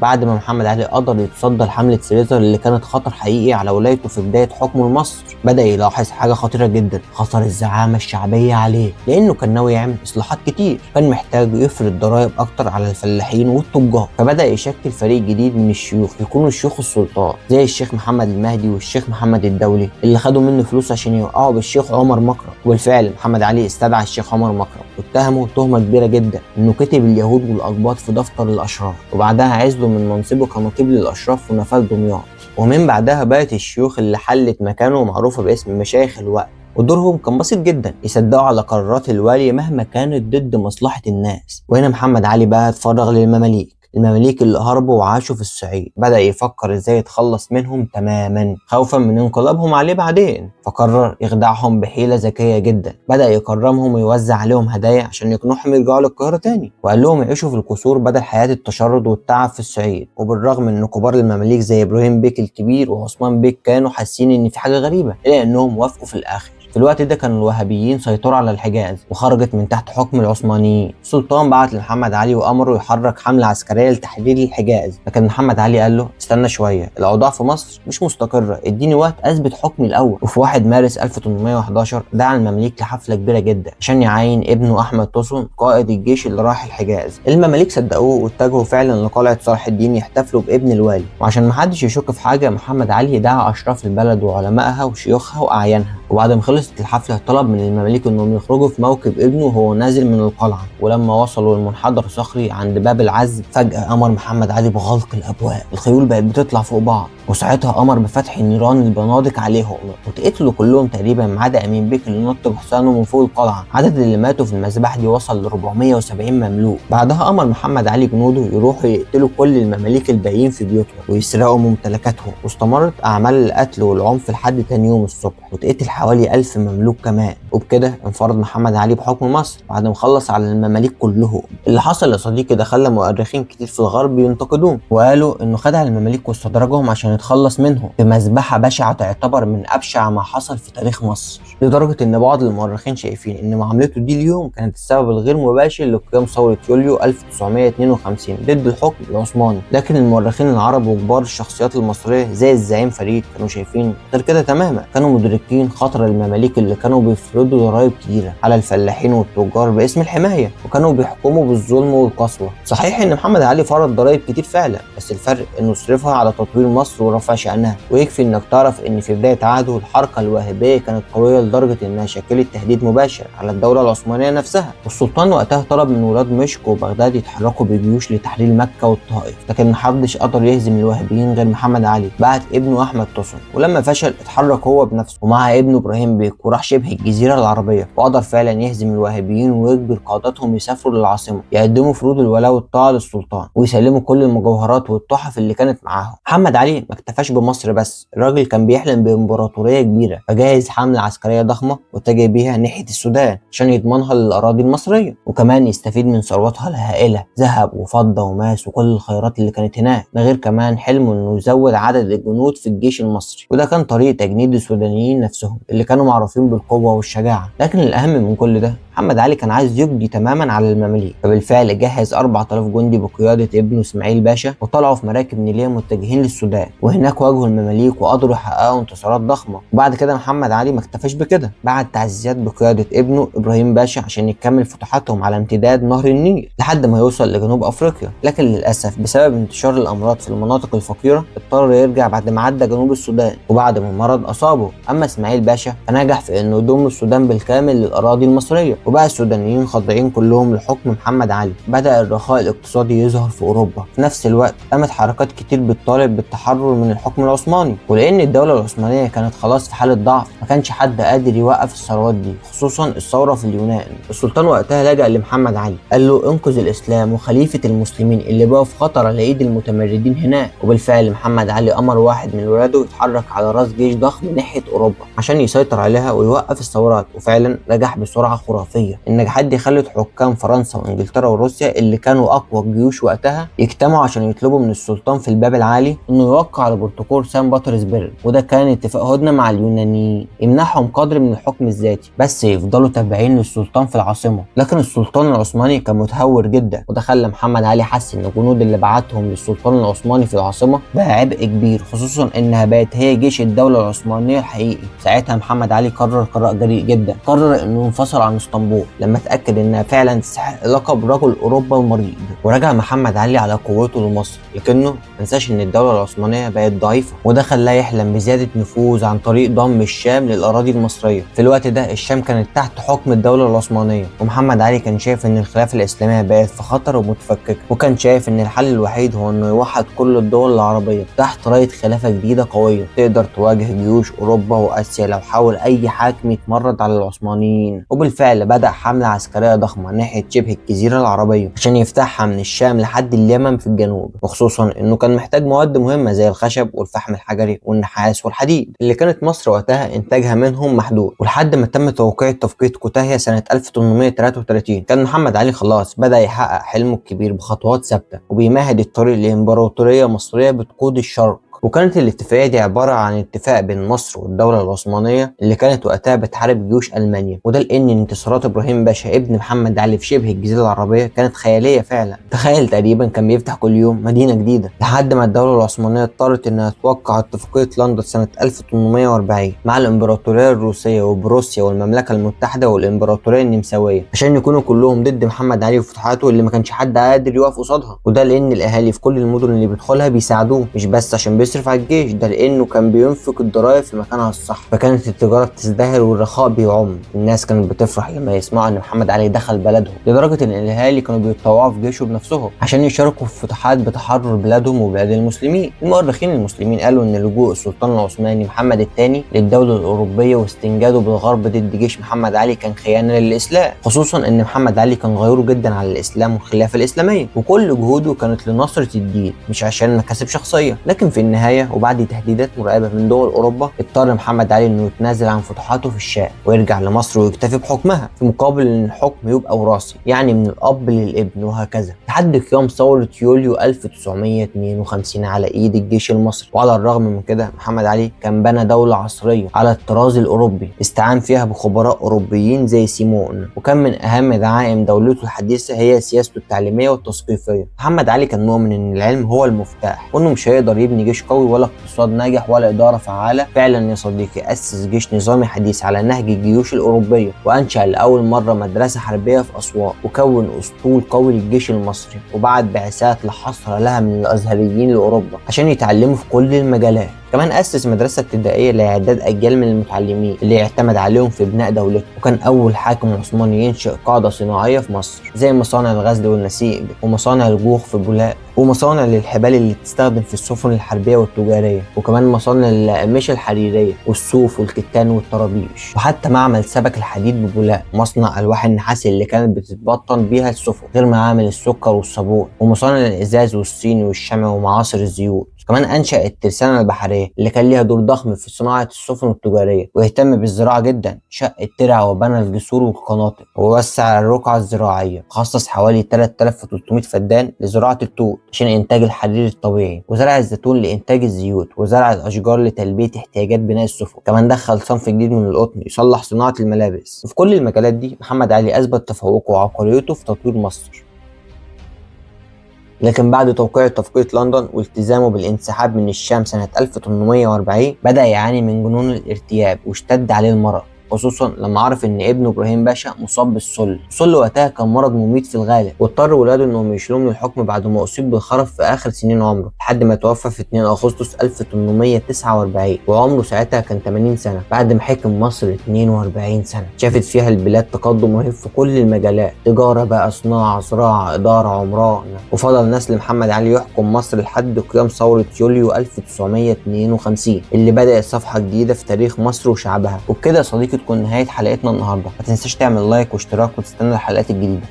بعد ما محمد علي قدر يتصدى لحملة فريزر اللي كانت خطر حقيقي على ولايته في بداية حكمه لمصر، بدأ يلاحظ حاجة خطيرة جدا، خطر الزعامة الشعبية عليه، لأنه كان ناوي يعمل إصلاحات كتير، كان محتاج يفرض ضرائب أكتر على الفلاحين والتجار، فبدأ يشكل فريق جديد من الشيوخ يكونوا شيوخ السلطان، زي الشيخ محمد المهدي والشيخ محمد الدولي اللي خدوا منه فلوس عشان يوقعوا بالشيخ عمر مكرم. وبالفعل محمد علي استدعى الشيخ عمر مكرم واتهمه تهمة كبيرة جدا انه كتب اليهود والأقباط في دفتر الأشراف، وبعدها عزله من منصبه كنقيب للأشراف ونفاه دمياط. ومن بعدها بقت الشيوخ اللي حلت مكانه معروفة باسم مشايخ الوقت، ودورهم كان بسيط جدا، يصدقوا على قرارات الوالي مهما كانت ضد مصلحة الناس. وهنا محمد علي بقى اتفرغ للمماليك، المماليك اللي هربوا وعاشوا في الصعيد، بدأ يفكر ازاي يتخلص منهم تماما خوفا من انقلابهم عليه بعدين، فقرر يخدعهم بحيلة ذكية جدا. بدأ يكرمهم ويوزع عليهم هدايا عشان يقنعهم يرجعوا للقاهرة تاني، وقال لهم يعيشوا في القصور بدل حياة التشرد والتعب في الصعيد. وبالرغم ان كبار المماليك زي ابراهيم بيك الكبير وعثمان بيك كانوا حاسين ان في حاجة غريبة، الا انهم وافقوا في الاخر. في الوقت ده كان الوهابيين سيطروا على الحجاز وخرجت من تحت حكم العثمانيين. السلطان بعت لمحمد علي وامره يحرك حملة عسكرية لتحرير الحجاز، لكن محمد علي قال له استنى شوية، الاوضاع في مصر مش مستقرة، اديني وقت اثبت حكمي الاول. وفي 1 مارس 1811 دعا المماليك لحفلة كبيرة جدا عشان يعين ابنه احمد طوسون قائد الجيش اللي راح الحجاز. المماليك صدقوه واتجهوا فعلا لقلعة صلاح الدين يحتفلوا بابن الوالي. وعشان محدش يشك في حاجة، محمد علي دعا اشراف البلد وعلمائها وشيوخها واعيانها، وبعد ما خلصت الحفلة طلب من المماليك انهم يخرجوا في موكب ابنه وهو نازل من القلعة. ولما وصلوا المنحدر صخري عند باب العزب، فجأة امر محمد علي بغلق الابواب، الخيول بقت بتطلع فوق بعض، وساعتها امر بفتح النيران البنادق عليهم واتقتلوا كلهم تقريبا ما عدا امين بيك اللي نط بحصانه من فوق القلعة. عدد اللي ماتوا في المذبحة دي وصل ل 470 مملوك. بعدها امر محمد علي جنوده يروحوا يقتلوا كل المماليك الباقيين في بيوتهم ويسرقوا ممتلكاتهم، واستمرت اعمال القتل والعنف لحد تاني يوم الصبح، واتقتل حوالي 1000 مملوك كمان. وبكده انفرد محمد علي بحكم مصر بعد ما خلص على المماليك كلهم. اللي حصل يا صديقي ده خلى مؤرخين كتير في الغرب ينتقدوه، وقالوا انه خدع المماليك واستدرجهم عشان يتخلص منهم بمذبحة بشعة تعتبر من ابشع ما حصل في تاريخ مصر، لدرجة ان بعض المؤرخين شايفين ان معاملته دي اليوم كانت السبب الغير مباشر لقيام ثورة يوليو 1952 ضد الحكم العثماني. لكن المؤرخين العرب وكبار الشخصيات المصرية زي الزعيم فريد كانوا شايفين غير كده تماما، كانوا مدركين خطر المماليك اللي كانوا بيفرضوا ضرائب كتيرة على الفلاحين والتجار باسم الحماية، وكانوا بيحكموا بالظلم والقسوة. صحيح ان محمد علي فرض ضرائب كتير فعلا، بس الفرق انه صرفها على تطوير مصر ورفع شأنها. ويكفي انك تعرف ان في بداية عهده الحركة الوهابية كانت قوية لدرجة انها شكلت تهديد مباشر على الدولة العثمانية نفسها، والسلطان وقتها طلب من ولاد مشك وبغداد يتحركوا بجيوش لتحرير مكة والطائف، لكن محدش قدر يهزم الوهابيين غير محمد علي. بعت ابنه احمد طوسون، ولما فشل اتحرك هو بنفسه ومع ابنه ابراهيم بيك وراح شبه الجزيرة العربية، وقدر فعلا يهزم الوهابيين ويجبر قادتهم يسافروا للعاصمة يقدموا فروض الولاء والطاعة للسلطان ويسلموا كل المجوهرات والتحف اللي كانت معاهم. محمد علي ما اكتفاش بمصر بس، الراجل كان بيحلم بامبراطورية كبيرة، فجهز حملة عسكرية ضخمة واتجه بيها ناحية السودان عشان يضمنها للأراضي المصرية، وكمان يستفيد من ثروتها الهائلة، ذهب وفضة وماس وكل الخيرات اللي كانت هناك، ده غير كمان حلمه انه يزود عدد الجنود في الجيش المصري، وده كان طريق تجنيد السودانيين نفسهم اللي كانوا معروفين بالقوة والشجاعة. لكن الأهم من كل ده، محمد علي كان عايز يقضي تماما على المماليك، فبالفعل جهز 4000 جندي بقيادة ابنه اسماعيل باشا، وطلعوا في مراكب نيلية متجهين للسودان، وهناك واجهوا المماليك وقدروا يحققوا انتصارات ضخمة. وبعد كده محمد علي ما اكتفاش بكده، بعت تعزيزات بقيادة ابنه ابراهيم باشا عشان يكمل فتوحاتهم على امتداد نهر النيل لحد ما يوصل لجنوب افريقيا. لكن للاسف بسبب انتشار الامراض في المناطق الفقيرة اضطر يرجع بعد ما عدى جنوب السودان وبعد ما المرض اصابه. اما اسماعيل باشا فنجح في انه يضم السودان بالكامل للاراضي المصرية، وبقى السودانيين خاضعين كلهم لحكم محمد علي. بدأ الرخاء الاقتصادي يظهر في اوروبا، في نفس الوقت قامت حركات كتير بتطالب بالتحرر من الحكم العثماني، ولان الدولة العثمانية كانت خلاص في حالة ضعف ما كانش حد قادر يوقف الثروات دي، خصوصا الثورة في اليونان. السلطان وقتها لجأ لمحمد علي، قال له انقذ الاسلام وخليفة المسلمين اللي بقوا في خطر على ايد المتمردين هناك. وبالفعل محمد علي امر واحد من ولاده يتحرك على راس جيش ضخم ناحية اوروبا عشان يسيطر عليها ويوقف الثورات، وفعلا نجح بسرعة خرافية. النجاحات دي خلت حكام فرنسا وانجلترا وروسيا اللي كانوا اقوى الجيوش وقتها يجتمعوا عشان يطلبوا من السلطان في الباب العالي انه يوقع يوقع على بروتوكول سان بطرسبرغ، وده كان اتفاق هدنة مع اليونانيين يمنحهم قدر من الحكم الذاتي بس يفضلوا تابعين للسلطان في العاصمة. لكن السلطان العثماني كان متهور جدا، وده خلى محمد علي حس ان الجنود اللي بعتهم للسلطان العثماني في العاصمة بقى عبء كبير، خصوصا انها بقت هي جيش الدولة العثمانية الحقيقي. ساعتها محمد علي قرر قرار جريء جدا، قرر انه ينفصل عن اسطنبول لما اتاكد انها فعلا تستحق لقب رجل اوروبا المريض. ورجع محمد علي على قوته لمصر، لكنه ما نساش ان الدولة العثمانية بقت ضعيفة، وده خلاه يحلم بزيادة نفوذ عن طريق ضم الشام للاراضي المصرية. في الوقت ده الشام كانت تحت حكم الدولة العثمانية، ومحمد علي كان شايف ان الخلافة الاسلامية بقت في خطر ومتفككه، وكان شايف ان الحل الوحيد هو انه يوحد كل الدول العربية تحت رايه خلافه جديدة قوية تقدر تواجه جيوش اوروبا واسيا لو حاول اي حاكم يتمرد على العثمانيين. وبالفعل بدأ حمله عسكرية ضخمة ناحية شبه الجزيرة العربية عشان يفتحها من الشام لحد اليمن في الجنوب، وخصوصا انه كان محتاج مواد مهمة زي الخشب والفحم الحجري والنحاس والحديد اللي كانت مصر وقتها انتاجها منهم محدود. ولحد ما تم توقيع اتفاقية كوتاهيه سنة 1833 كان محمد علي خلاص بدأ يحقق حلمه الكبير بخطوات ثابتة، وبيمهد الطريق لإمبراطورية مصرية بتقود الشرق. وكانت الاتفاقية دي عبارة عن اتفاق بين مصر والدولة العثمانية اللي كانت وقتها بتحارب جيوش ألمانيا، وده لأن انتصارات إبراهيم باشا ابن محمد علي في شبه الجزيرة العربية كانت خيالية فعلا. تخيل تقريبا كان بيفتح كل يوم مدينة جديدة، لحد ما الدولة العثمانية اضطرت إنها توقع اتفاقية لندن سنة 1840 مع الإمبراطورية الروسية وبروسيا والمملكة المتحدة والإمبراطورية النمساوية عشان يكونوا كلهم ضد محمد علي وفتوحاته اللي ما كانش حد قادر يقف قصادها. وده لأن الأهالي في كل المدن اللي بيدخلها بيساعدوه، مش بس عشان بيصرف على الجيش، ده لانه كان بينفق الضرائب في مكانها الصح. فكانت التجارة بتزدهر والرخاء بيعم، الناس كانت بتفرح لما يسمعوا ان محمد علي دخل بلدهم، لدرجة ان الاهالي كانوا بيتطوعوا في جيشه بنفسهم عشان يشاركوا في فتوحات بتحرر بلادهم وبلاد المسلمين. المؤرخين المسلمين قالوا ان لجوء السلطان العثماني محمد الثاني للدولة الاوروبية واستنجاده بالغرب ضد جيش محمد علي كان خيانة للاسلام، خصوصا ان محمد علي كان غيوره جدا على الاسلام والخلافة الاسلامية، وكل جهوده كانت لنصره الدين مش عشان مكاسب شخصية. لكن في النهاية وبعد تهديدات مرعبة من دول أوروبا اضطر محمد علي إنه يتنازل عن فتوحاته في الشام ويرجع لمصر ويكتفي بحكمها، في مقابل إن الحكم يبقى وراثي، يعني من الأب للابن وهكذا، لحد قيام ثورة يوليو 1952 على إيد الجيش المصري. وعلى الرغم من كده محمد علي كان بنى دولة عصرية على الطراز الأوروبي استعان فيها بخبراء أوروبيين زي سيمون، وكان من أهم دعائم دولته الحديثة هي سياسته التعليمية والتثقيفية. محمد علي كان مؤمن إن العلم هو المفتاح، وإنه مش هيقدر يبني جيش قوي ولا اقتصاد ناجح ولا إدارة فعالة. فعلا يا صديقي أسس جيش نظامي حديث على نهج الجيوش الأوروبية، وأنشأ لأول مرة مدرسة حربية في أسوان، وكون أسطول قوي للجيش المصري، وبعت بعثات لا حصر لها من الأزهريين لأوروبا عشان يتعلموا في كل المجالات. كمان أسس مدرسة ابتدائية لإعداد أجيال من المتعلمين اللي يعتمد عليهم في بناء دولته، وكان أول حاكم عثماني ينشئ قاعدة صناعية في مصر زي مصانع الغزل والنسيج ومصانع الجوخ في بولاق ومصانع للحبال اللي بتستخدم في السفن الحربية والتجارية، وكمان مصانع للأقمشة الحريرية والصوف والكتان والطرابيش، وحتى معمل سبك الحديد ببولاق، مصنع ألواح النحاس اللي كانت بتتبطن بيها السفن، غير معامل السكر والصابون ومصانع الإزاز والصيني والشمع ومعاصر الزيوت. كمان أنشأ الترسانة البحرية اللي كان ليها دور ضخم في صناعة السفن التجارية، واهتم بالزراعة جدا، شق الترع وبنى الجسور والقناطر ووسع الرقعة الزراعية، خصص حوالي 3300 فدان لزراعة التوت عشان إنتاج الحرير الطبيعي، وزرع الزيتون لإنتاج الزيوت، وزرع الأشجار لتلبية احتياجات بناء السفن. كمان دخل صنف جديد من القطن يصلح صناعة الملابس. وفي كل المجالات دي محمد علي أثبت تفوقه وعبقريته في تطوير مصر. لكن بعد توقيع اتفاقية لندن والتزامه بالانسحاب من الشام سنة 1840 بدأ يعاني من جنون الارتياب واشتد عليه المرض، خصوصا لما عرف ان ابنه ابراهيم باشا مصاب بالسل. السل وقتها كان مرض مميت في الغالب، واضطر ولاده انهم يشيلوه من الحكم بعد ما اصيب بالخرف في اخر سنين عمره، لحد ما توفى في 2 اغسطس 1849 وعمره ساعتها كان 80 سنة، بعد ما حكم مصر 42 سنة شافت فيها البلاد تقدم رهيب في كل المجالات، تجارة بقى، صناعة، زراعة، ادارة، عمران. وفضل نسل محمد علي يحكم مصر لحد قيام ثورة يوليو 1952 اللي بدأت صفحة جديدة في تاريخ مصر وشعبها. وبكده يا صديقي تكون نهاية حلقتنا النهاردة. ما تنساش تعمل لايك واشتراك وتستنى الحلقات الجديدة.